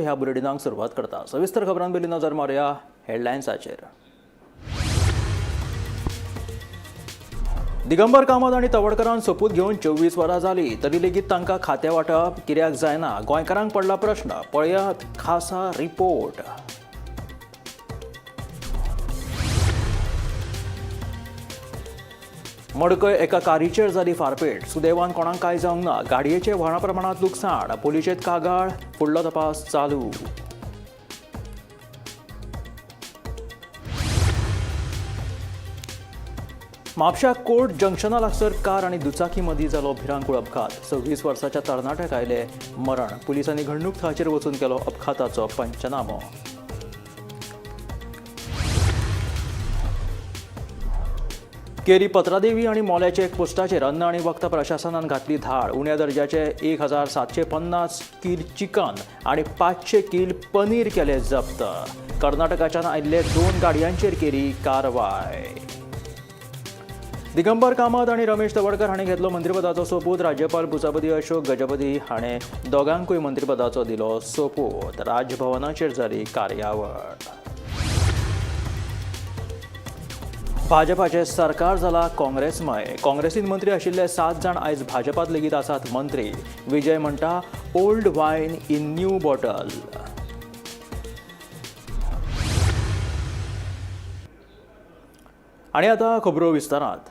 ह्या बुलेटिनाक सुरवात करता. सविस्तर खबरां पयलीं नजर मारुया हेडलायन्साचेर. दिगंबर कामत आनी तवडकरान सोपूत घेवन 24 वरां जाली तरी लेगीत तांकां खातें वांटप कित्याक जायना, गोंयकारांक पडला प्रश्न. पळयात खासा रिपोर्ट. मडकय एका कारीचेर जाली फारपेट. सुदैवान कोणाक कांय जावंक ना. गाडयेचें व्हडा प्रमाणांत लुकसाण. पुलिशेंत कागाळ, फुडलो तपास चालू. म्हापशा कोर्ट जंक्शना लागसर कार आनी दुचाकी मदीं जालो भिरांकूळ अपघात. 26 वर्साच्या तरणाट्याक आयलें मरण. पुलिसांनी घडणूक थळाचेर वचून केलो अपघाताचो पंचनामो. केरी पत्रादेवी आनी मोल्या चेक पोस्टाचेर अन्न आनी वखदां प्रशासनान घातली धाड. उण्या दर्जाचे 1750 कील चिकन आनी 500 कील पनीर केले जप्त. कर्नाटकाच्यान आयिल्ले 2 गाडयांचेर केली कारवाय. दिगंबर कामत आनी रमेश तवडकर हांणी घेतलो मंत्रीपदाचो सोपूत. राज्यपाल पुचापती अशोक गजपती हाणें दोगांकूय मंत्रीपदाचो दिलो सोपूत. राजभवनाचेर जाली कार्यावळ. भाजपाचें सरकार जाला काँग्रेसमय. काँग्रेसीन मंत्री आशिल्ले 7 जाण आयज भाजपांत लेगीत आसात मंत्री. विजय म्हणटा old wine in new bottle. आनी आतां खबरो विस्तारांत.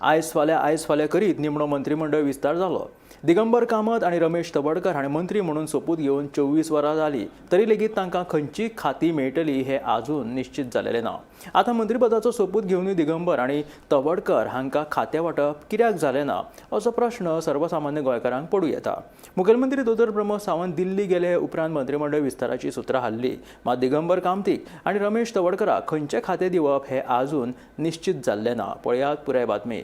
आयज फाल्यां आयज फाल्यां करीत निमणो मंत्रीमंडळ विस्तार जालो. दिगंबर कामत आनी रमेश तवडकर हांणी मंत्री म्हणून सोपूत घेवन 24 वरां जाली तरी लेगीत तांकां खंयची खाती मेळटली हें आजून निश्चित जालेलें ना. आतां मंत्रीपदाचो सोपूत घेवनूय दिगंबर आनी तवडकर हांकां खातें वांटप कित्याक जालें ना असो प्रश्न सर्वसामान्य गोंयकारांक पडूं येता. मुखेलमंत्री दोतोर प्रमोद सावंत दिल्ली गेले उपरांत मंत्रीमंडळ विस्ताराची सुत्रां हाल्ली. मात दिगंबर कामतीक आनी रमेश तवडकराक खंयचें खातें दिवप हें आजून निश्चित जाल्लें ना. पळयात पुराय बातमी.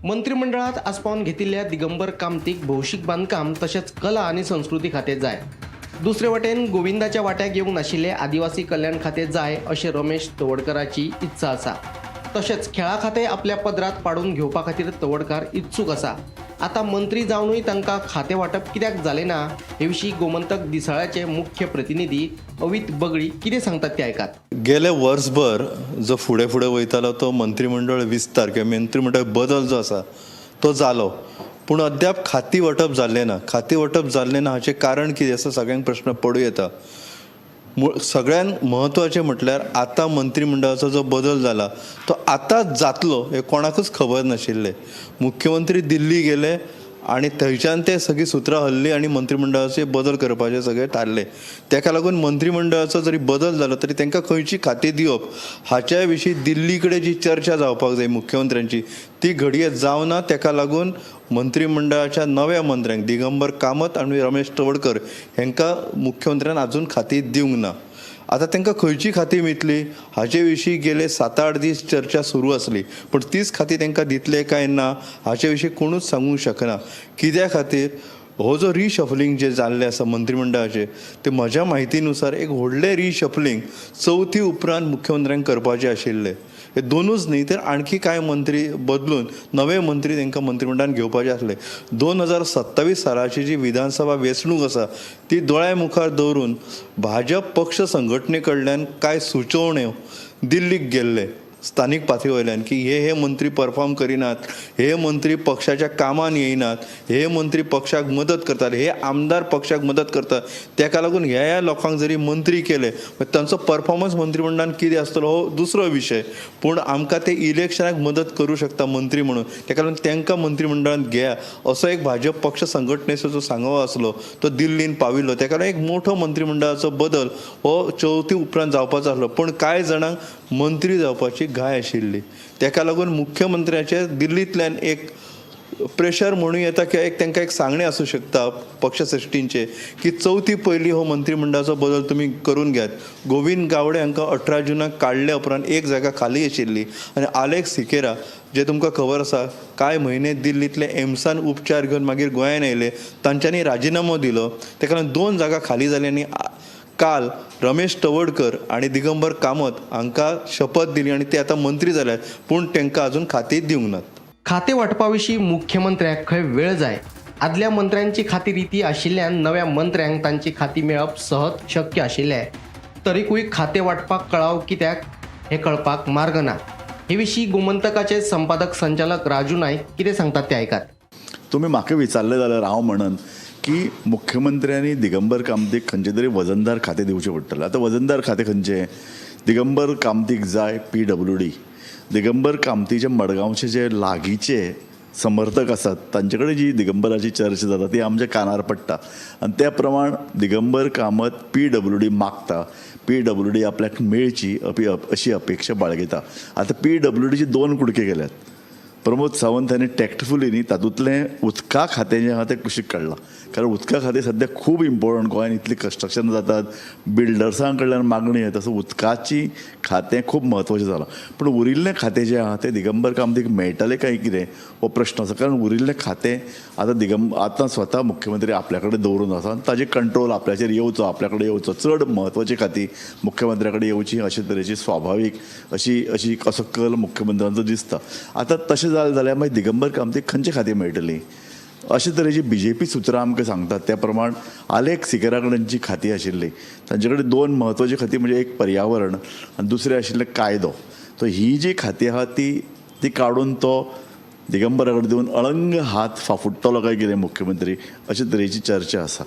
मंत्रिमंडळात आस्पावन घेतिल्ल्या दिगंबर कामतीक भौशीक बांदकाम तशेंच कला आनी संस्कृती खातें जाय. दुसरे वटेन गोविंदाच्या वाट्याक येवंक नाशिल्ले आदिवासी कल्याण खातें जाय अशें रमेश तवडकराची इत्सा आसा. तशेंच खेळा खातें आपल्या पदरात पाडून घेवपा खातीर तवडकार इत्सूक आसा. आतां मंत्री जावनूय तांकां खातें वांटप कित्याक जालें ना हे विशीं गोमंतक दिसाळ्याचे मुख्य प्रतिनिधी अवित बगळी कितें सांगतात ते आयकात. गेले वर्सभर जो फुडें फुडें वयतालो तो मंत्रीमंडळ विस्तार किंवा मंत्रीमंडळ बदल जो आसा तो जालो, पूण अद्याप खाती वांटप जाल्लें ना. खाती वांटप जाल्लें ना हाचें कारण कितें आसा सगळ्यांक प्रश्न पडूं येता. सगळ्यांत म्हत्वाचें म्हटल्यार आतां मंत्रीमंडळाचो जो बदल जाला तो आतांच जातलो हें कोणाकूच खबर नाशिल्लें. मुख्यमंत्री दिल्ली गेले आनी थंयच्यान ते सगळीं सुत्रां हल्ली आनी मंत्रीमंडळाचे बदल करपाचे सगळे थारले. तेका लागून मंत्रीमंडळाचो जरी बदल जालो तरी तांकां खंयची खातीं दिवप हाच्या विशीं दिल्ली कडेन जी चर्चा जावपाक जाय मुख्यमंत्र्यांची ती घडये जावना. तेका लागून मंत्रीमंडळाच्या नव्या मंत्र्यांक दिगंबर कामत आनी रमेश तवडकर हांकां मुख्यमंत्र्यान आजून खातीं दिवंक ना. आतां तांकां खंयची खातीं मेळटली हाचे विशीं गेले 7-8 दीस चर्चा सुरू आसली, पूण तीच खातीं तांकां दितले काय ना हाचे विशीं कोणूच सांगूंक शकना. कित्या खातीर हो जो रिशफलिंग जें जाल्लें आसा मंत्रीमंडळाचें तें म्हज्या म्हायती नुसार एक व्हडलें रिशफलिंग चवथी उपरांत मुख्यमंत्र्यांक करपाचें आशिल्लें. हे दोनूच न्ही तर आणखी कांय मंत्री बदलून नवे मंत्री तांकां मंत्रीमंडळान घेवपाचे आसले. 2027 सालाची जी विधानसभा वेंचणूक आसा ती दोळ्या मुखार दवरून भाजप पक्ष संघटने कडल्यान कांय सुचोवण्यो दिल्लीक गेल्ले स्थानीक पातळी वयल्यान की हे हे मंत्री परफॉर्म करिनात, हे मंत्री पक्षाच्या कामान येयनात, हे मंत्री पक्षाक मदत करतात, हे आमदार पक्षाक मदत करतात, तेका लागून ह्या ह्या लोकांक जरी मंत्री केले तांचो परफॉर्मन्स मंत्रीमंडळान कितें आसतलो हो दुसरो विशय, पूण आमकां ते इलेक्शनाक मदत करूं शकता मंत्री म्हणून, तेका लागून तांकां मंत्रीमंडळान घेया असो एक भाजप पक्ष संघटनेचो जो सांगो आसलो तो दिल्लीन पाविल्लो. तेका लागून एक मोठो मंत्रीमंडळाचो बदल हो चवथी उपरांत जावपाचो आसलो, पूण कांय जाणांक मंत्री जावपाची घाय आशिल्ली. तेका लागून मुख्यमंत्र्याचे दिल्लींतल्यान एक प्रेशर म्हणूं येता किंवा एक तांकां एक सांगणें आसूं शकता पक्षश्रेश्ठींचें की चवथी पयलीं हो मंत्रीमंडळाचो बदल तुमी करून घेयात. गोविंद गावडे हांकां 18 जुनाक काडल्या उपरांत एक जागा खाली आशिल्ली आनी आलेक्स सिकेरा जे तुमकां खबर आसा कांय म्हयने दिल्लींतले एम्सान उपचार घेवन मागीर गोंयान आयले, तांच्यांनी राजिनामो दिलो. तेका लागून 2 जागा खाली जाली आनी काल रमेश तवडकर आनी दिगंबर कामत हांकां शपथ दिली आनी ते आतां मंत्री जाल्यात, पूण तांकां आजून खातीं दिवंक नात. खातें वांटपा विशीं मुख्यमंत्र्याक खंय वेळ जाय. आदल्या मंत्र्यांची खाती रिती आशिल्ल्यान नव्या मंत्र्यांक तांची खाती मेळप सहज शक्य आशिल्लें, तरीकूय खातें वांटपाक कळाव कित्याक हें कळपाक मार्ग ना. हे विशीं गोमंतकाचे संपादक संचालक राजू नायक कितें सांगतात तें आयकात. तुमी म्हाका विचारलें जाल्यार हांव म्हणन की मुख्यमंत्र्यांनी दिगंबर कामतीक खंयचें तरी वजनदार खातें दिवचें पडटलें. आतां वजनदार खातें खंयचें? दिगंबर कामतीक जाय PWD. Digambar कामतीचे मडगांवचे जे लागींचे समर्थक आसात तांचे कडेन जी दिगंबराची चर्चा जाता ती आमच्या कानार पडटा आनी त्या प्रमाण दिगंबर कामत PWD मागता, PWD आपल्याक मेळची अशी अपेक्षा बाळगिता. आतां PWDचे 2 कुडके केल्यात. प्रमोद सावंत हांणी टॅक्टफुली न्ही तातूंतलें उदका खातें जें आहा तें कुशीक काडलां, कारण उदका खातें सद्या खूब इम्पॉर्टंट. गोंयांत इतली कन्स्ट्रक्शन जातात, बिल्डर्सां कडल्यान मागणी येता, सो उदकाची खातें खूब म्हत्वाचें जालां. पूण उरिल्लें खातें जें आहा तें दिगंबर कामतीक मेळटलें काय कितें हो प्रश्न आसा, कारण उरिल्लें खातें आतां आतां स्वता मुख्यमंत्री आपल्या कडेन दवरून आसा आनी ताजेर कंट्रोल आपल्याचेर येवचो, आपल्या कडेन येवचो, चड म्हत्वाची खातीं मुख्यमंत्र्या कडेन येवची अशे तरेची स्वाभावीक अशी अशी असो कल मुख्यमंत्र्यांचो दिसता. आतां तशें जालें जाल्यार मागीर दिगंबर कामतीक खंयचे खातें मेळटलीं अशे तरेची BJP सुत्रां आमकां सांगतात. त्या प्रमाण आलेक सिकेरा कडेन जी खातीं आशिल्लीं तांचे कडेन 2 म्हत्वाचीं खातीं म्हणजे एक पर्यावरण आनी दुसरें आशिल्लें कायदो. सो ही जी खातीं आहा ती काडून तो दिगंबरा कडेन दिवन अळंग हात फाफुडटलो काय कितें मुख्यमंत्री अशे तरेची चर्चा आसा.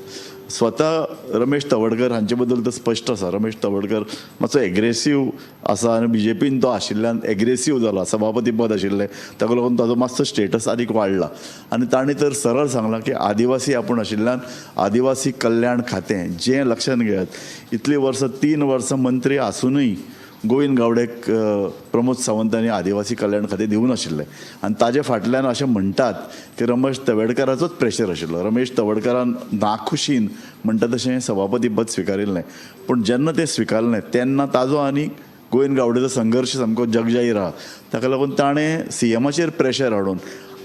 स्वता रमेश तवडकर हांचे बद्दल तर स्पश्ट आसा. रमेश तवडकर मातसो एग्रेसीव आसा आनी BJPन तो आशिल्ल्यान एग्रेसीव जाला, सभापती पद आशिल्लें ताका लागून ताजो मातसो स्टेटस आनीक वाडला आनी ताणें तर सरळ सांगलां की आदिवासी आपूण आशिल्ल्यान आदिवासी कल्याण खातें जें लक्षांत घेयात, इतलीं वर्सां 3 वर्सां मंत्री आसुनूय गोविंद गावडेक प्रमोद सावंतांनी आदिवासी कल्याण खातें दिवं नाशिल्लें आनी ताजे फाटल्यान अशें म्हणटात की रमेश तवडकाराचोच प्रेशर आशिल्लो. रमेश तवडकारान नाखुशीन म्हणटा तशें सभापती पद स्विकारिल्लें, पूण जेन्ना तें स्विकारलें तेन्ना ताजो आनी गोविंद गावडेचो संघर्श सामको जगजाहीर आहा. ताका लागून ताणें CMाचेर प्रेशर हाडून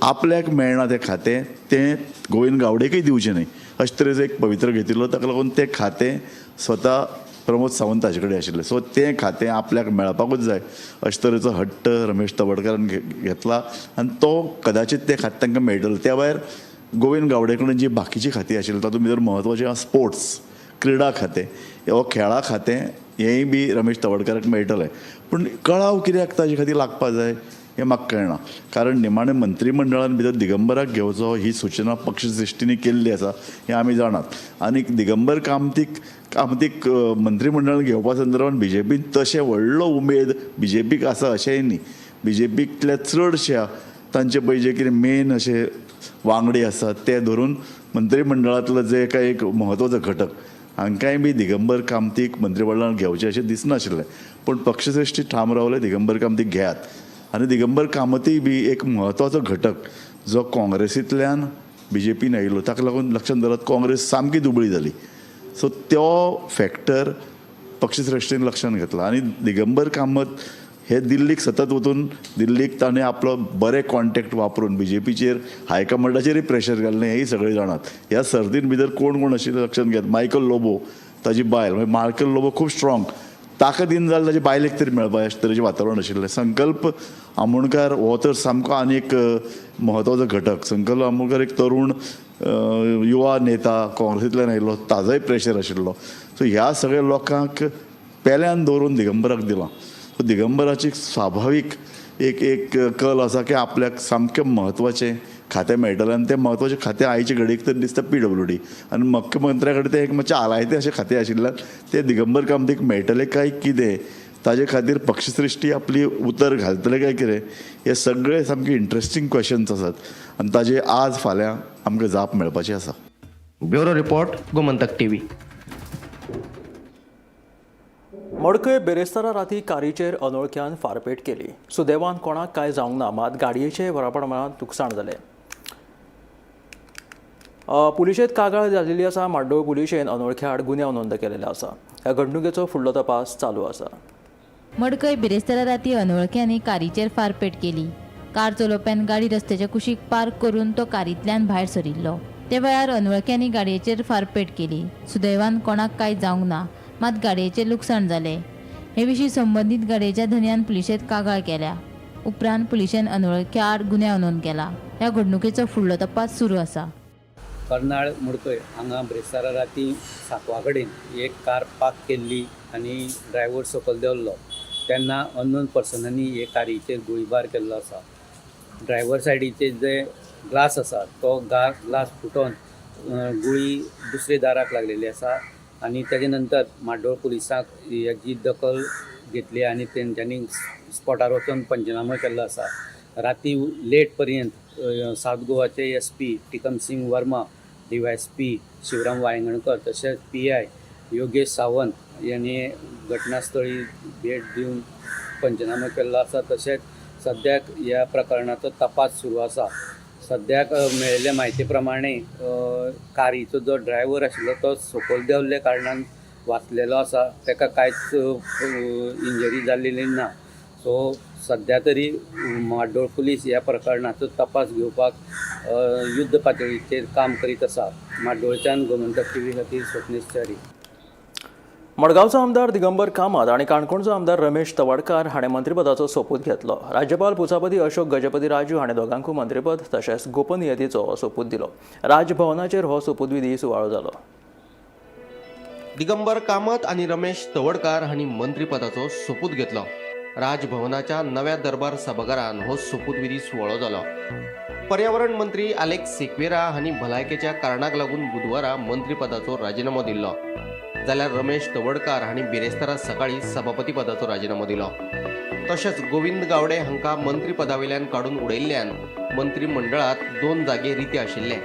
आपल्याक मेळना तें खातें तें गोविंद गावडेकय दिवचें न्हय अशे तरेचो एक पवित्र घेतिल्लो. ताका लागून तें खातें स्वता प्रमोद सावंत हाजे कडेन आशिल्लें. सो तें खातें आपल्याक मेळपाकूच जाय अशे तरेचो हट्ट रमेश तवडकारान घेतला आनी तो कदाचित तें खातें तांकां मेळटलें. त्या भायर गोविंद गावडे कडेन जी बाकीची खातीं आशिल्लीं तातूंत भितर म्हत्वाचें आसा स्पोर्ट्स, क्रिडा खातें हो खेळा खातें हेंय बी रमेश तवडकाराक मेळटलें. पूण कळाव कित्याक ताजे खातीर लागपा जाय हें म्हाका कळना, कारण निमाणें मंत्रीमंडळान भितर दिगंबराक घेवचो ही सुचना पक्षश्रेश्ठींनी केल्ली आसा हें आमी जाणात. आनी दिगंबर कामतीक मंत्रीमंडळान घेवपा संदर्भात BJPन तशें व्हडलो उमेद BJPक आसा अशेंय न्ही. BJPंतल्या चडश्या तांचे पळय जे कितें मेन अशे वांगडी आसात ते धरून मंत्रीमंडळांतलो जे काय एक म्हत्वाचो घटक हांकांय बी दिगंबर कामतीक मंत्रीमंडळान घेवचें अशें दिसनाशिल्लें, पूण पक्षश्रेश्ठी ठाम रावले दिगंबर कामतीक घेयात. आनी दिगंबर कामतीय बी एक म्हत्वाचो घटक जो काँग्रेसींतल्यान BJPन आयिल्लो, ताका लागून लक्षांत धरात काँग्रेस सामकी दुबळी जाली. सो तो फॅक्टर पक्षश्रेश्ठीन लक्षांत घेतला आनी दिगंबर कामत हे दिल्लीक सतत वचून दिल्लीक ताणें आपलो बरे कॉन्टेक्ट वापरून BJPचेर हायकमांडाचेरय प्रेशर घाल्लें हेंय सगळे जाणात. ह्या सर्तीन भितर कोण कोण आशिल्ले लक्षांत घेयात. मायकल लोबो ताजी बायल, मागीर मायकल लोबो खूब स्ट्रॉंग, ताका दिना जाल्यार ताजे बायलेक तरी मेळपा अशे तरेचें वातावरण आशिल्लें. संकल्प आमोणकार हो तर सामको आनी एक म्हत्वाचो घटक. संकल्प आमोणकार एक तरूण युवा नेता काँग्रेसींतल्यान आयिल्लो, ताजोय प्रेशर आशिल्लो. सो ह्या सगळ्या लोकांक पेल्यान दवरून दिगंबराक दिलां. सो दिगंबराची स्वाभावीक एक एक कल आसा की आपल्याक सामकें म्हत्वाचें खातें मेळटलें आनी तें म्हत्वाचें खातें आयचे घडयेक तर दिसता PWD आनी मुख्यमंत्र्या कडेन तें एक मातशें आलायतें अशें खातें आशिल्ल्यान तें दिगंबर कामतीक मेळटलें काय कितें ताजे खातीर पक्षश्रेश्ठी आपली उतर घालतले काय कितें हे सगळे सामके इंट्रस्टींग क्वेश्चन्स आसात आनी ताजे आज फाल्यां आमकां जाप मेळपाची आसा. Bureau report, Gomantak TV. Madkai बेरेस्तारा राती कारीचेर अनोळख्यान फारपेट केली. सुदैवान कोणाक कांय जावंक ना, मात गाडयेचें व्हडा प्रमाणांत लुकसाण जालें. पुलिशेंत कागाळ जाल्ली आसा. माड्डोळ पुलिशेन अनोळख्या आड गुन्यांव नोंद केलेलो आसा. ह्या घडणुकेचो फुडलो तपास चालू आसा. मडकय बिरेस्तारा राती अनवळख्यांनी कारीचेर फारपेट केली. कार चलोवप्यान गाडी रस्त्याच्या कुशीक पार्क करून तो कारींतल्यान भायर सरिल्लो. त्या वेळार अनवळख्यांनी गाडयेचेर फारपेट केली. सुदैवान कोणाक कांय जावंक ना, मात गाडयेचें लुकसाण जालें. हे विशीं संबंदीत गाडयेच्या धनयान पुलिशेंत कागाळ केल्या. उपरांत पुलिशेन अनवळख्या आड गुन्यांव नोंद केला. ह्या घडणुकेचो फुडलो तपास सुरू आसा. कर्नाळ मडकय हांगा ब्रेस्तारा राती सांकवा कडेन एक कार पार्क केल्ली आनी ड्रायव्हर सकयल देंवल्लो तेन्ना अननोन पर्सनांनी हे कारीचेर गोळीबार केल्लो आसा. ड्रायव्हर सायडीचे जे ग्लास आसा तो ग्लास फुटोन गुळी दुसरे दाराक लागलेली आसा आनी तेजे नंतर म्हाड्डोळ पुलिसांक हेजी दखल घेतली आनी तेंच्यांनी स्पॉटार वचून पंचनामो केल्लो आसा. राती लेट पर्यंत सावथ गोवाचे SP Tikam Singh Verma, DYSP Shivram Vaingankar तशेंच PI Yogesh Sawant यांनी घटनास्थळी भेट दिवन पंचनामो केल्लो आसा. तशेंच सद्याक ह्या प्रकरणाचो तपास सुरू आसा. सद्याक मेळिल्ले म्हायती प्रमाणे कारीचो जो ड्रायव्हर आशिल्लो तो सकयल देंवल्ल्या कारणान वाचलेलो आसा. ताका कांयच इंजरी जाल्लेली ना. सो सद्या तरी म्हाड्डोळ पुलीस ह्या प्रकरणाचो तपास घेवपाक युद्ध पातळीचेर काम करीत आसा. म्हाड्डोळच्यान गोमंतक टीव्ही खातीर स्वप्नेश च्यारी. मडगांवचो आमदार दिगंबर कामत आनी काणकोणचो आमदार रमेश तवडकार हाणें मंत्रीपदाचो सोपूत घेतलो. राज्यपाल पुचापती अशोक गजपती राजू हाणें दोगांकूय मंत्रीपद तशेंच गोपनीयतेचो सोपूत दिलो. राजभवनाचेर हो सोपूतविधी सुवाळो जालो. दिगंबर कामत आनी रमेश तवडकार हांणी मंत्रीपदाचो सोपूत घेतलो. राजभवनाच्या नव्या दरबार सभाघरान हो सोपूतविधी सुवाळो जालो. पर्यावरण मंत्री आलेक्स सिक्वेरा हांणी भलायकेच्या कारणाक लागून बुधवारा मंत्रीपदाचो राजिनामो दिल्लो, जाल्यार रमेश तवडकार हांणी बिरेस्तारा सकाळी सभापतीपदाचो राजिनामो दिलो. तशेंच गोविंद गावडे हांकां मंत्रीपदावेल्यान काडून उडयल्ल्यान मंत्रीमंडळांत 2 जागे रिते आशिल्ले.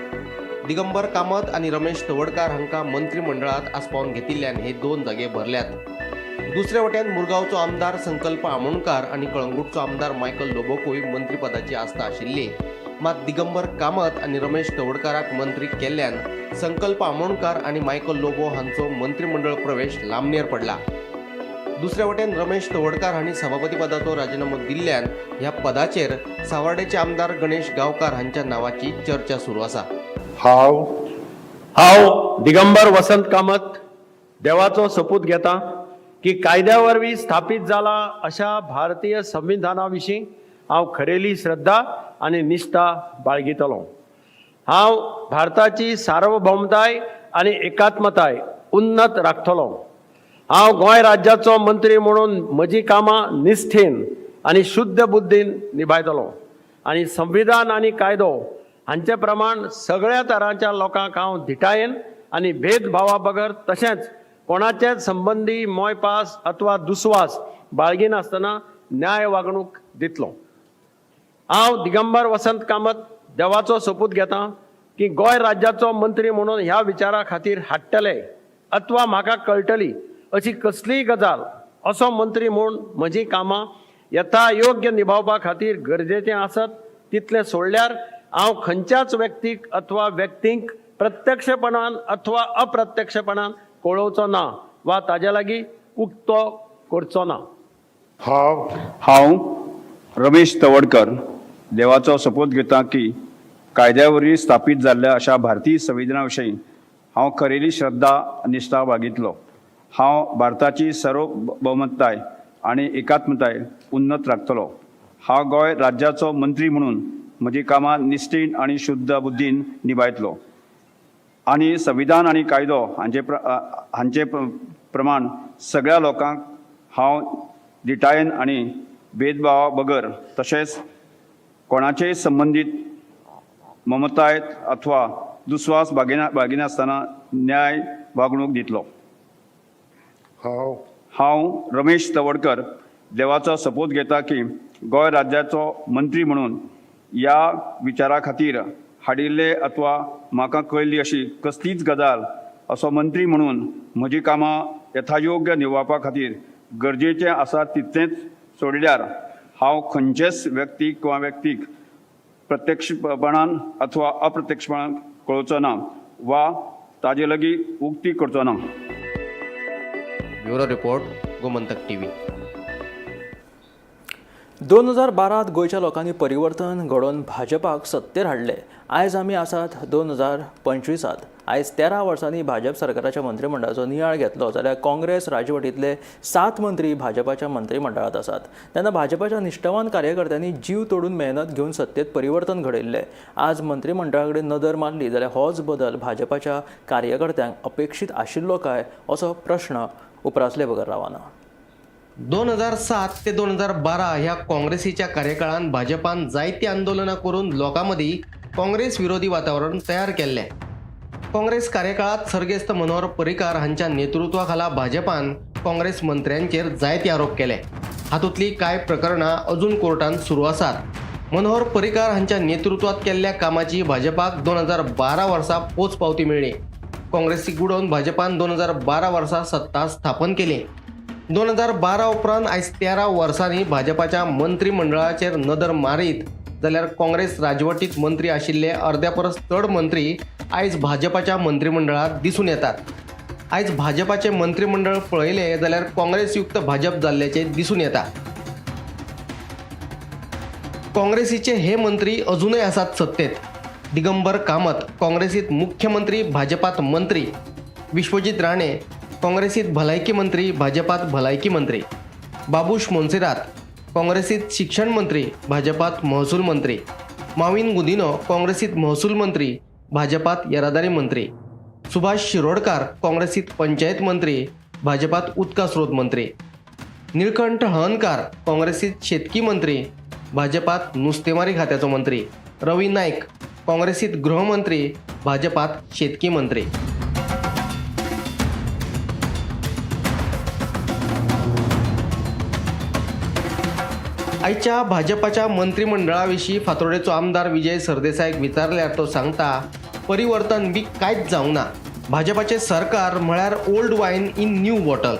दिगंबर कामत आनी रमेश तवडकार हांकां मंत्रीमंडळांत आस्पावन घेतिल्ल्यान हे 2 जागे भरल्यात. दुसरे वटेन मुरगांवचो आमदार संकल्प आमोणकार आनी कळंगूटचो आमदार मायकल लोबोकूय मंत्रीपदाची आस्था आशिल्ली. मात दिगंबर कामत आनी रमेश तवडकाराक मंत्री केल्ल्यान संकल्प आमोणकार आनी मायकल लोबो हांचो मंत्रीमंडळ प्रवेश लांबणेर पडला. दुसरे वटेन रमेश तवडकार हांणी सभापतीपदाचो राजिनामो दिल्ल्यान ह्या पदाचेर सावर्डेचे आमदार गणेश गांवकार हांच्या नांवाची चर्चा सुरू आसा. हांव दिगंबर वसंत कामत देवाचो सोपूत घेता की कायद्या वरवीं स्थापीत जाला अशा भारतीय संविधाना विशीं हांव खरेली श्रद्धा आनी निश्ठा बाळगितलो. हांव भारताची सार्वभौमताय आनी एकात्मताय उन्नत राखतलो. हांव गोंय राज्याचो मंत्री म्हणून म्हजी कामां निश्ठेन आनी शुद्ध बुद्दीन निभायतलो आनी संविधान आनी कायदो हांचे प्रमाण सगळ्या तरांच्या लोकांक हांव धिटायेन आनी भेदभावा बगर तशेंच कोणाचेच संबंदी मोयपास अथवा दुस्वास बाळगिनासतना न्याय वागणूक दितलो. हांव दिगंबर वसंत कामत देवाचो सोपूत घेता की गोंय राज्याचो मंत्री म्हणून ह्या विचारा खातीर हाडटले अथवा म्हाका कळटली अशी कसलीय गजाल असो मंत्री म्हूण म्हजी कामां यथायोग्य निभावपा खातीर गरजेचें आसत तितलें सोडल्यार हांव खंयच्याच व्यक्तीक अथवा व्यक्तींक प्रत्यक्षपणान अथवा अप्रत्यक्षपणान कळोवचो ना वा ताजे लागीं उक्तो करचो ना. हांव रमेश तवडकर देवाचो सोपूत घेता की कायद्या वरवीं स्थापीत जाल्ल्या अशा भारतीय संविधाना विशीं हांव खरेली श्रद्धा निश्ठा बाळगितलो. हांव भारताची सार्वभौमताय आनी एकात्मताय उन्नत राखतलो. हांव गोंय राज्याचो मंत्री म्हणून म्हजी कामां निश्ठेन आनी शुद्ध बुद्दीन निभायतलो आनी संविधान आनी कायदो हांचे प्रमाण सगळ्या लोकांक हांव धिटायेन आनी भेदभावा बगर तशेंच कोणाचेय संबंदीत ममताय अथवा दुस्वास बाळगिनासतना न्याय वागणूक दितलो. हांव रमेश तवडकर देवाचो सोपूत घेता की गोंय राज्याचो मंत्री म्हणून ह्या विचारा खातीर हाडिल्ले अथवा म्हाका कळिल्ली अशी कसलीच गजाल असो मंत्री म्हणून म्हजी कामां यथायोग्य निभावपा खातीर गरजेचें आसा तितलेंच सोडल्यार हांव खंयचेच व्यक्तीक वा व्यक्तीक प्रत्यक्षपणान अथवा अप्रत्यक्षपणान कळोवचो ना वा ताजे लागीं उक्ती करचो ना. Bureau report, Gomantak TV. 2012 गोंयच्या लोकांनी परिवर्तन घडोवन भाजपाक सत्तेर हाडले. आयज आमी आसात 2025. आयज 13 वर्सांनी भाजप सरकाराच्या मंत्रिमंडळाचो नियाळ घेतलो जाल्यार काँग्रेस राजवटींतले 7 मंत्री भाजपाच्या मंत्रिमंडळांत आसात. तेन्ना भाजपाच्या निश्ठावान कार्यकर्त्यांनी जीव तोडून मेहनत घेवन सत्तेत परिवर्तन घडयल्लें. आज मंत्रिमंडळा कडेन नदर मारली जाल्यार होच बदल भाजपाच्या कार्यकर्त्यांक अपेक्षीत आशिल्लो काय असो प्रश्न उप्रासले बगर रावना. 2007 ते 2012 ह्या काँग्रेसीच्या कार्यकाळान भाजपान जायती आंदोलनां करून लोकां मदीं काँग्रेस विरोधी वातावरण तयार केल्लें. काँग्रेस कार्यकाळांत सर्गेस्त मनोहर पर्रीकार हांच्या नेतृत्वा खाला भाजपान काँग्रेस मंत्र्यांचेर जायते आरोप केले. हातूंतलीं कांय प्रकरणां अजून कोर्टांत सुरू आसात. मनोहर पर्रीकार हांच्या नेतृत्वात केल्ल्या कामाची भाजपाक 2012 वर्सा पोच पावती मेळ्ळी. काँग्रेसीक उडोवन भाजपान 2012 वर्सा सत्ता स्थापन केली. 2012 उपरांत आयज 13 वर्सांनी भाजपाच्या मंत्रिमंडळाचेर नदर मारीत जाल्यार काँग्रेस राजवटीत मंत्री आशिल्ले अर्द्या परस चड मंत्री आयज भाजपाच्या मंत्रिमंडळात दिसून येतात. आयज भाजपाचें मंत्रिमंडळ पळयलें जाल्यार काँग्रेसयुक्त भाजप जाल्ल्याचें दिसून येता. काँग्रेसीचे हे मंत्री अजूनय आसात सत्तेत. दिगंबर कामत काँग्रेसीत मुख्यमंत्री, भाजपात मंत्री. विश्वजीत राणे काँग्रेसीत भलायकी मंत्री, भाजपात भलायकी मंत्री. बाबूश मोन्सेरात काँग्रेसीत शिक्षण मंत्री, भाजपात महसूल मंत्री. माविन गुदिनो काँग्रेसीत महसूल मंत्री, भाजपात येरादारी मंत्री. सुभाष शिरोडकार काँग्रेसीत पंचायत मंत्री, भाजपात उदका स्रोत मंत्री. निळकंठ हळर्णकार काँग्रेसीत शेतकी मंत्री, भाजपात नुस्तेमारी खात्याचो मंत्री. रवी नायक काँग्रेसीत गृहमंत्री, भाजपात शेतकी मंत्री. आयच्या भाजपाच्या मंत्रिमंडळा विशीं फातोर्डेचो आमदार विजय सरदेसायक विचारल्यार तो सांगता, परिवर्तन बी कांयच जावंक ना. भाजपाचें सरकार म्हळ्यार old wine in new bottle.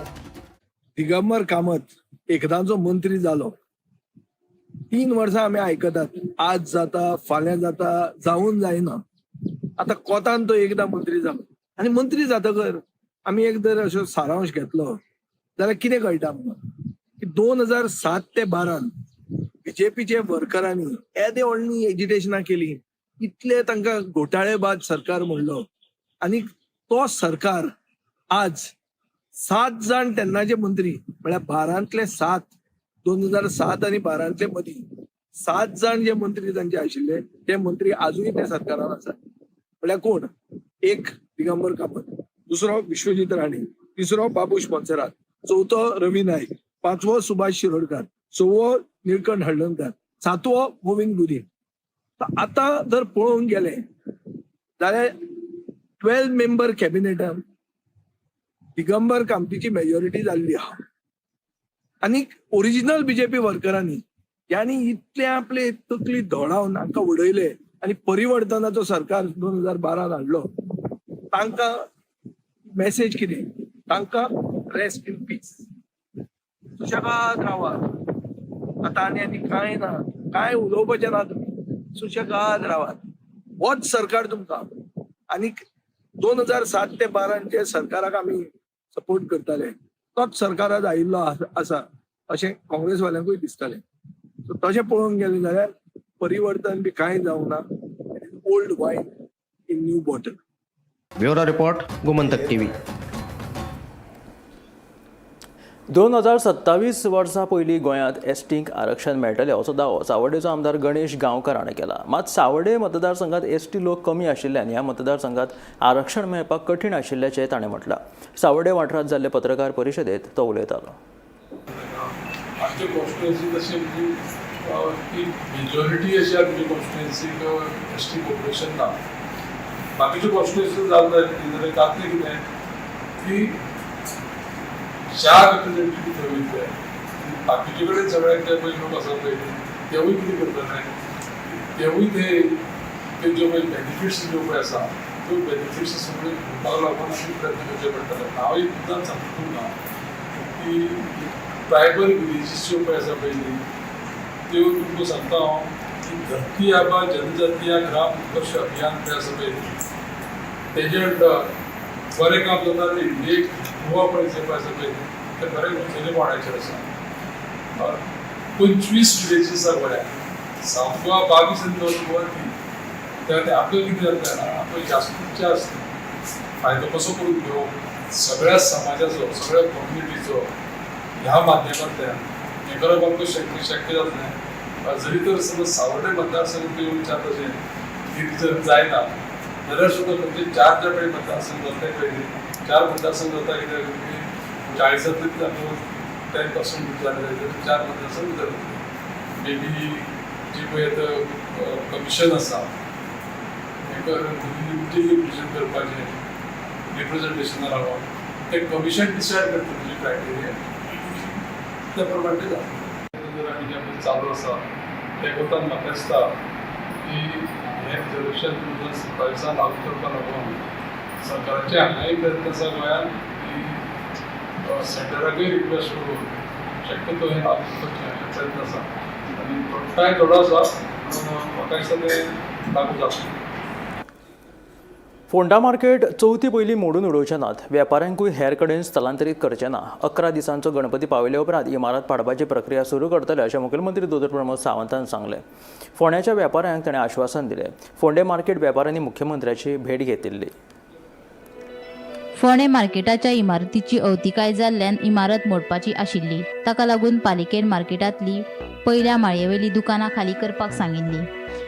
Digambar Kamat एकदांचो मंत्री जालो. 3 वर्सां आमी आयकतात, आज जाता फाल्यां जाता, जावन जायना. आतां कोतान तो एकदां मंत्री जालो आनी मंत्री जातकर आमी एक जर अशो सारांश घेतलो जाल्यार कितें कळटा आमकां की 2007 ते 12 बीजेपीचे वर्करांनी येदे व्हडली एजिटेशनां केली, इतले तांकां घोटाळेबाज सरकार म्हणलो आनी तो सरकार आज 7 जाण तेन्नाचे मंत्री म्हळ्यार 12तले 7, 2007 आनी 12तले मदीं 7 जाण जे मंत्री तांचे आशिल्ले ते मंत्री आजूय त्या सरकारान आसात. म्हळ्यार कोण? एक दिगंबर कामत, दुसरो विश्वजीत राणे, तिसरो बाबूश मोन्सेरात, चवथो रवी नायक, पांचवो सुभाष शिरोडकर, सवो निळकंठ हळर्णकार, सातवो मोविन गुदिन. आतां जर पळोवंक गेले जाल्यार 12 मेंबर कॅबिनेटान दिगंबर कामतीची मेजॉरिटी जाल्ली आहा आनी ओरिजिनल बीजेपी वर्करांनी ज्यांनी इतले आपले तकली धोडावन हांकां उडयले आनी परिवर्तनाचो सरकार 2012 हाडलो, तांकां मेसेज कितें? तांकां रेस्ट इन पीस, सुशेगाद रावात, आतां आनी आनी कांय ना, कांय उलोवपाचें ना, तुमी सुशेगाद रावात, होच सरकार तुमकां. आनी 2007 ते 12 जे सरकाराक आमी सपोर्ट करताले तोच सरकार आज आयिल्लो आसा अशें काँग्रेसवाल्यांकूय दिसतालें. सो तशें पळोवंक गेलें जाल्यार परिवर्तन बी कांय जावंक ना. Old wine in new bottle. Bureau report, Gomantak TV. 2027 वर्सा पयलीं गोंयांत एसटींक आरक्षण मेळटलें असो दावो सावर्डेचो आमदार गणेश गांवकार हाणें केला. मात सावर्डे मतदारसंघात एसटी लोक कमी आशिल्ल्यान ह्या मतदारसंघात आरक्षण मेळपाक कठीण आशिल्ल्याचें ताणें म्हटलां. सावर्डे वाठारांत जाल्ले पत्रकार परिशदेंत तो उलयतालो. आमचे कॉन्स्टिट्युएन्सी तशी म्हणजे मेजॉरिटी अशी आमची कॉन्स्टिट्युएन्सीक एस टी पॉप्युलेशन ना. बाकीच्यो कॉन्स्टिट्युएन्सी जालें जाल्यार तातूंत कितें की 4 रिप्रेझेंटेटिव्ह थंय वयतले, बाकीचे कडेन सगळ्यांक जे पळय लोक आसा पळय तेवूय कितें करतले, तेवूय ते तेंच्यो पळय बेनिफिट्स ज्यो पळय आसा त्यो बेनिफिट्स सगळे घेवपाक लागून आमी प्रयत्न करचे पडटले. हांव एक मुद्दाम सांगता तुमकां की ट्रायबल विलेजीस ज्यो पळय आसा पयलीं त्यो तुमकां सांगता हांव की धरती आबा जनजातीय ग्राम उत्कर्ष अभियान पळय आसा पळय तेजे अंडर बरें काम जाता. ते इंडियेक गोवा पळय जे पळय आसा पळय ते बरें उंचेले पांवड्याचेर आसा. 25 विलेजीस आसा गोंयांत, सावथ गोवा 22 आनी नॉर्थ गोवा 3. त्या खातीर आपल्याक कितें जाता जाणा, आपल्याक जास्तीत जास्त फायदो कसो करून घेवप सगळ्या समाजाचो, सगळ्या कम्युनिटीचो ह्या माध्यमांतल्यान हें करप आमकां शक्य जातलें. जरी तर समज सावर्डे मतदारसंघ तुवें विचारता तशें की जर जायना जाल्यार सुद्दां खंयचे चार ज्या पळय मतदारसंघ जाता पळय चार मतदारसंघ जाता कित्याक की 40तांतले आमकां 10% जाले जाल्यार 4 मतदारसंघ भितर वतले. मे बी जी पळय आतां कमिशन आसा हें लिमिटेशन करपाचें रिप्रेझेंटेशना लागून तें कमिशन डिसायड करता तुजी क्रायटेरिया त्या प्रमाणे तें जाता. जर आमी जें चालू आसा तें कोतान म्हाका दिसता की हें रिजर्वेशन 2027 लागू करपा लागून सरकाराचे हांगाय प्रयत्न आसा गोंयांत की सेंटराकूय रिक्वेस्ट करून शक्यतो हें लागू करचें प्रयत्न आसा आनी टायम थोडो आसा म्हणून म्हाका दिसता तें लागू जातलें. फोंडा मार्केट चवथी पयलीं मोडून उडोवचे नात, वेपाऱ्यांकूय हेर कडेन स्थलांतरीत करचे ना. 11 दिसांचो गणपती पावयले उपरांत इमारत पाडपाची प्रक्रिया सुरू करतले अशें मुखेलमंत्री दोतोर प्रमोद सावंतान सांगलें. फोंड्याच्या वेपाऱ्यांक ताणें आश्वासन दिलें. फोंडें मार्केट वेपाऱ्यांनी मुख्यमंत्र्याची भेट घेतिल्ली. फोंडें मार्केटाच्या इमारतीची अवतिकाय जाल्ल्यान इमारत मोडपाची आशिल्ली. ताका लागून पालिकेन मार्केटांतली पयल्या माळयेवेली दुकानां खाली करपाक सांगिल्ली.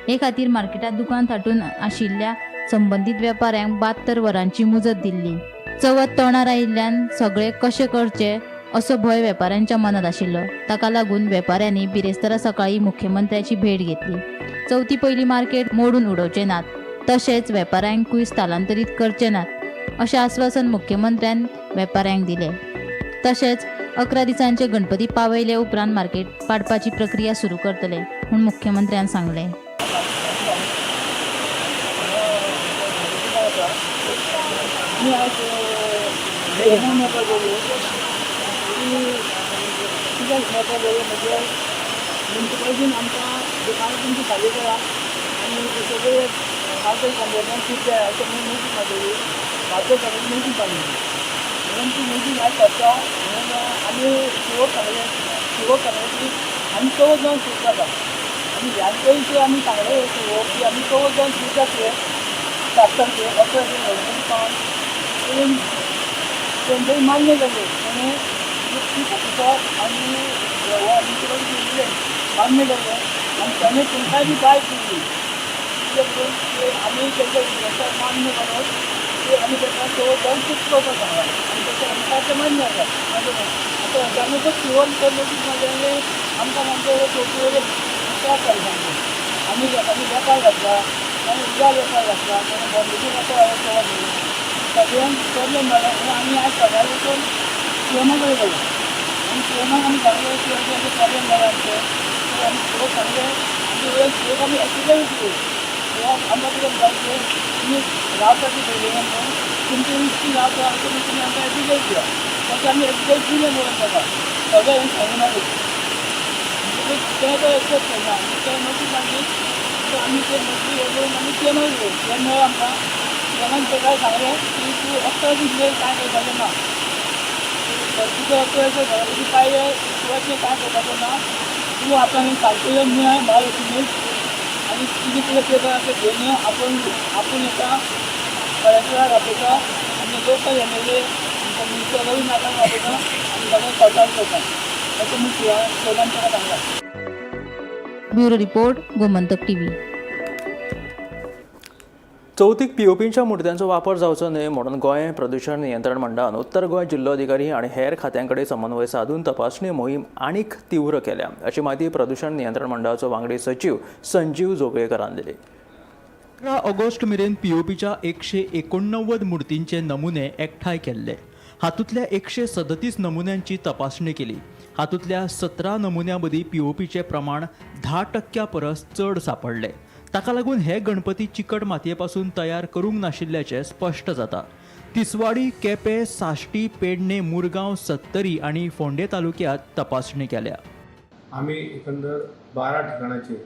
हे खातीर मार्केटांत दुकान थाटून आशिल्ल्या संबंदीत वेपाऱ्यांक 72 वरांची मुजत दिल्ली. चवथ तोंडार आयिल्ल्यान सगळे कशें करचे असो भंय वेपाऱ्यांच्या मनांत आशिल्लो. ताका लागून वेपाऱ्यांनी बिरेस्तारा सकाळीं मुख्यमंत्र्याची भेट घेतली. चवथी पयलीं मार्केट मोडून उडोवचे नात, तशेंच वेपाऱ्यांकूय स्थलांतरीत करचे नात अशें आस्वासन मुख्यमंत्र्यान वेपाऱ्यांक दिलें. तशेंच 11 दिसांचे गणपती पावयले उपरांत मार्केट पाडपाची प्रक्रिया सुरू करतले म्हूण मुख्यमंत्र्यान सांगलें. मान्य जाले आनी मान्य जाले आनी ताणें तुमकांय बी बाय केली आमी तेंच्या रिक्वेस्टाक मान्य करून की आमी ताका चवथ जावन शिफ्ट करपाक सांगलां आनी तेचें आमकां तें मान्य आसा. आतां अचानकच शिवण तर नोटीस मारलें आमकां सामकें चवथी वयले त्रास जाले सामके. आमी लोकांनी वेपार घातला, कोणें उजार वेपार घातला, कोणें बॉम्बेचे वेपार चवथ सगळ्यांक प्रॉब्लम जालो म्हणून आमी आज सकाळीं वचून सीएमा कडेन गेलो आनी सीएमाक आमी सांगलें की अशें अशें प्रॉब्लम जाला आमचें. तर आमी सीओक सांगलें आमचे वयर सीओक आमी एप्लिकेशन दिली. सीओक आमकां कितें म्हणटा की तुमी रावता ती बिल्डिंगान न्हू तुमची रिस्की रावता अशें म्हणून तुमी आमकां एप्लिकेशन दिया. तशें आमी एप्लिकेशन दिलें म्हणून ताका सगळें हें सांगून आमी म्हणटकूच तें तो एक्सेप्ट करना आनी तें नोटीस मागीर आमी ते नोटीस हें करून आमी सीएमाक दिलें. सीएम मेळ्ळो आमकां. सीएमान ताका सांगलें की तूं 11 दीस मेरेन कांय करपाचें ना, तुजो 11 दीस घरापती पांय तुवें कांय करपाचें ना, तूं आतां सारकें येवन मेळ महालक्ष्मीक आनी तुजे कितें पेपर आसा घेवन यो, आपूण येता कलेक्टराक आपयता आनी लोकल MLA minister Ravi नायकाक आपयता आनी सगळें सॉर्ट आवट करता अशें म्हूण सीएमान ताका सांगलां. Bureau report, Gomantak TV. चवथीक पीओपीच्या मुर्त्यांचो वापर जावचो न्हय म्हणून गोंय प्रदूशण नियंत्रण मंडळान उत्तर गोंय जिल्लोधिकारी आनी हेर खात्यां कडेन समन्वय सादून तपासणी मोहीम आनीक तीव्र केल्या अशी म्हायती प्रदूशण नियंत्रण मंडळाचो वांगडी सचीव संजीव जोगळेकरान दिली. 11 ऑगस्ट मेरेन पीओपीच्या 189 मूर्तींचे नमुने एकठांय केल्ले. हातूंतल्या 137 नमुन्यांची तपासणी केली. हातूंतल्या 17 नमुन्यां मदीं पीओपीचें प्रमाण 10% परस चड सांपडलें. ताका लागून हे गणपती चिकट मातये पासून तयार करूंक नाशिल्ल्याचें स्पश्ट जाता. तिसवाडी, केपें, साश्टी, पेडणे, मुरगांव, सत्तरी आनी फोंडें तालुक्यांत तपासणी केल्या. आमी एकंदर 12 ठिकाणाचेर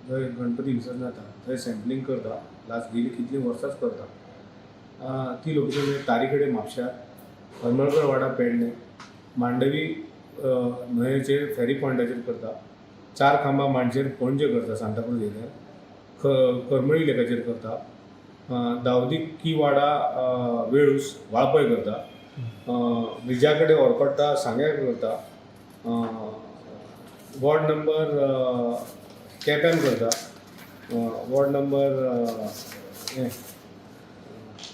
जंय गणपती विसर्जन जाता थंय सॅम्पलींग करता. लास्ट गेली कितलीं वर्सांच करता. ती लोकेशन म्हणजे तारीकडे म्हापश्या, करमळकर वाडा पेडणे, मांडवी न्हंयेचेर फेरी पॉयंटाचेर करता, 4 खांबा माणचेर पणजे करता, सांताक्रूज एरियार, करमळी लेकाचेर करता, दावदी की वाडा वेळूस वाळपय करता, ब्रिजा कडेन ओरकोट्टा सांग्यार करता, वॉर्ड नंबर केप्यान करता, वॉर्ड नंबर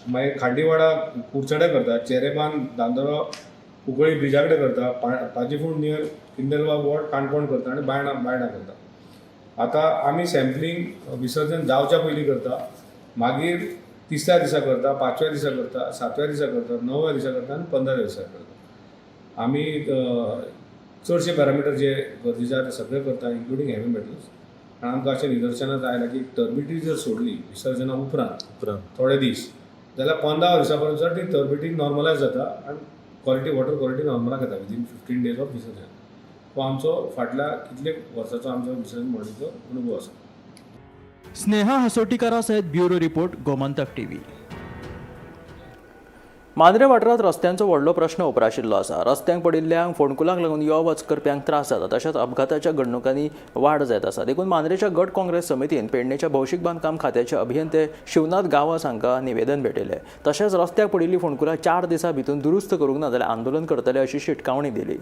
मागीर खांडीवाडा कुडचड्या करता, चेरेबान दांदोरा कुंकळी ब्रिजा कडेन करता, पाजीफोंड नियर किंदलबाग वॉर्ड काणकोण करता आनी बायणा बायणा करता. आतां आमी सॅम्पलींग विसर्जन जावच्या पयलीं करता, मागीर तिसऱ्या दिसा करता, पांचव्या दिसा करता, सातव्या दिसा करता, णव्या दिसा करता आनी 15व्या दिसा करता. आमी चडशे पॅरामिटर जे गरजेचे आसा ते सगळे करता, इन्क्लुडींग हेवी मेटल्स. आनी आमकां अशें निदर्शनाक आयलां की टर्बिडिटी जर सोडली विसर्जना उपरांत थोडे दीस जाल्यार 15 दिसा पर्यंत सुद्दां ती टर्बिडिटी नॉर्मलायज जाता आनी क्वॉलिटी वॉटर क्वॉलिटी नॉर्मलाक येता विदीन 15 डेज ऑफ विसर्जन. हो आमचो फाटल्या कितले वर्साचो आमचो विसर्जन मॉडेलचो अनुभव आसा. स्नेहा हसोटीकारा सयत bureau report, Gomantak TV. Mandrem वाठारांत रस्त्यांचो व्हडलो प्रश्न उप्राशिल्लो आसा. रस्त्यांक पडिल्ल्या फोंडकुलांक लागून यो वच करप्यांक त्रास जाता, तशेंच अपघाताच्या घडणुकांनी वाड जायत आसा. देखून मांद्रेच्या गट काँग्रेस समितीन पेडणेच्या भौशीक बांदकाम खात्याचे अभियंते शिवनाथ गांवस हांकां निवेदन भेटयलें. तशेंच रस्त्याक पडिल्ली फोंडकुलां 4 दिसां भितर दुरुस्त करूंक ना जाल्यार आंदोलन करतले अशी शिटकावणी दिली.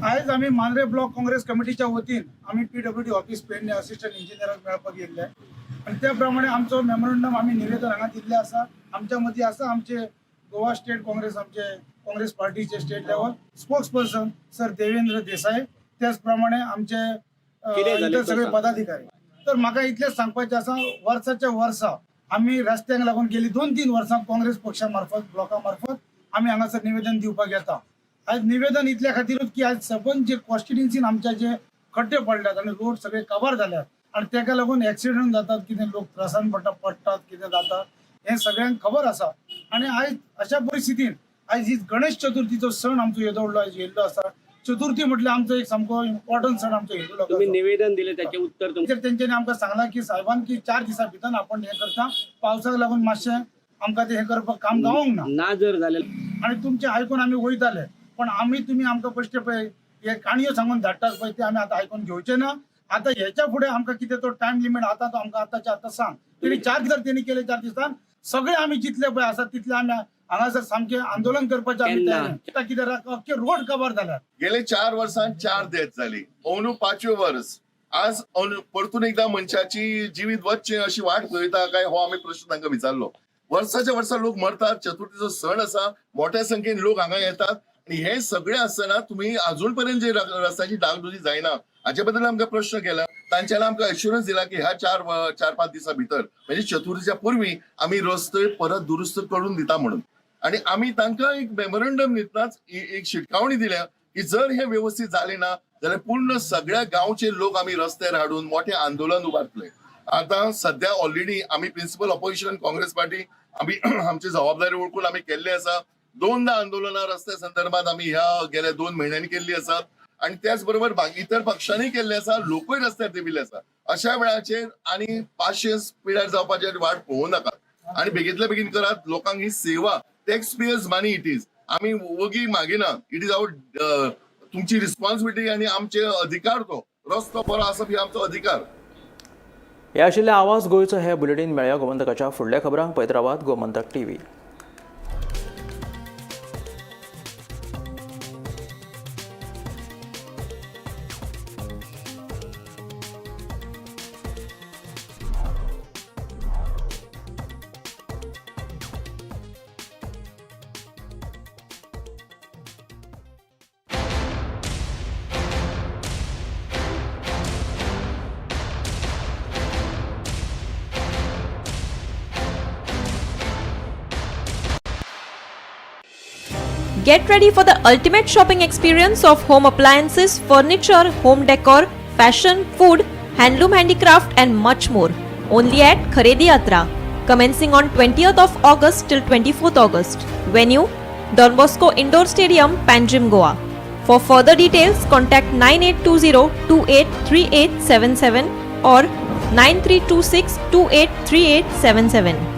आयज आमी मांद्रे ब्लॉक काँग्रेस कमिटीच्या वतीन आमी PWD office Pedne assistant इंजिनियराक मेळपाक येयल्ले आनी त्या प्रमाणे आमचो मेमोरंडम आमी निवेदन हांगा दिल्लें आसा. आमच्या मदीं आसा आमचे गोवा स्टेट काँग्रेस, आमचे काँग्रेस पार्टीचे state level spokesperson sir Devendra Desai, त्याच प्रमाणे आमचे इतर सगळे पदाधिकारी. तर म्हाका इतलेंच सांगपाचें आसा, वर्साच्या वर्सा आमी रस्त्यांक लागून गेली 2-3 वर्सां काँग्रेस पक्षा मार्फत ब्लॉका मार्फत आमी हांगासर निवेदन दिवपाक येता. आयज निवेदन इतल्या खातीरूच की आयज सबंद जे कॉन्स्टिट्युन्सीन आमच्या जे खड्डे पडल्यात आनी रोड सगळे काबार जाल्यात आनी तेका लागून एक्सिडंट जातात, कितें लोक त्रासान पडटात, कितें जाता हें सगळ्यांक खबर आसा. आनी आयज अशा परिस्थितीन आयज ही गणेश चतुर्थीचो सण आमचो येदो व्हडलो आयज येयल्लो आसा. चतुर्थी म्हटल्यार आमचो एक सामको इम्पॉर्टंट सण आमचो हिंदू लोकांचो. निवेदन दिलें ताचें उत्तर तेंच्यांनी आमकां सांगलां की साहेबान की 4 दिसां भितर आपण हें करता, पावसाक लागून मातशें आमकां तें हें करपाक काम जावंक ना ना जर जालें आनी तुमचें आयकून आमी वयताले, पण आमी तुमी आमकां बेश्टे पळय हे काणयो सांगून धाडटात पळय ते आमी आतां आयकून घेवचे ना. आतां हेच्या फुडें आमकां कितें तो टायम लिमीट आतां तो आमकां आतांच्या आतां सांग. तेणी 4 दिसां तेणी केले, 4 दिसान सगळे आमी जितले पळय आसा तितले आमी हांगासर सामकें आंदोलन करपाचें आमी तयार. आतां कितें अख्खे रोड कवर जाल्यात. गेले 4 वर्सांत 4 डेथ जाली, अंदू 5वें वर्स. आज परतून एकदा मनशाची जिवीत वचचें अशी वाट पळयता काय हो आमी प्रश्न तांकां विचारलो. वर्साच्या वर्सा लोक मरतात, चतुर्थीचो सण आसा, मोठ्या संख्येन लोक हांगा येतात आनी हे सगळे आसतना तुमी अजून पर्यंत जे रस्त्याची डागडुजी जायना हाचे बद्दल आमकां प्रश्न केला. तांच्यानी आमकां एश्युरन्स दिला की ह्या 4-5 दिसां भितर म्हणजे चतुर्थीच्या पूर्वी आमी रस्ते परत दुरुस्त करून दिता म्हणून. आनी आमी तांकां एक मेमोरंडम दितनाच एक शिटकावणी दिल्या की जर हे व्यवस्थित जाले ना जाल्यार पूर्ण सगळ्या गांवचे लोक आमी रस्त्यार हाडून मोठें आंदोलन उबारतले. आतां सध्या ऑलरेडी आमी प्रिन्सिपल ऑपोजिशन काँग्रेस पार्टी आमी आमची जबाबदारी वळखून आमी केल्ले आसा. 2दा आंदोलनां रस्त्या संदर्भात आमी ह्या गेल्या 2 म्हयन्यांनी केल्ली आसात आनी त्याच बरोबर इतर पक्षांनी केल्ले आसा, लोकूय रस्त्यार देंविल्ले आसा. अशा वेळाचेर आनी 500 पिड्यार जावपाचेर वाट पळोवं नाकात आनी बेगीतल्या बेगीन करात. लोकांक ही सेवा tax payers money it is, आमी वगी मागिना, it is our तुमची रिस्पॉन्सिबिलिटी आनी आमचे अधिकार, तो रस्तो बरो आसप ही आमचो अधिकार. हे आशिल्ले आवाज गोंयचो हे बुलेटीन. मेळया गोमंतकाच्या फुडल्या खबरांक. पळयत रावात Gomantak TV. Get ready for the ultimate shopping experience of home appliances, furniture, home decor, fashion, food, handloom handicraft and much more. Only at Kharedi Yatra. Commencing on 20th of August till 24th August. Venue, Don Bosco Indoor Stadium, Panjim, Goa. For further details, contact 9820 283877 or 9326 283877.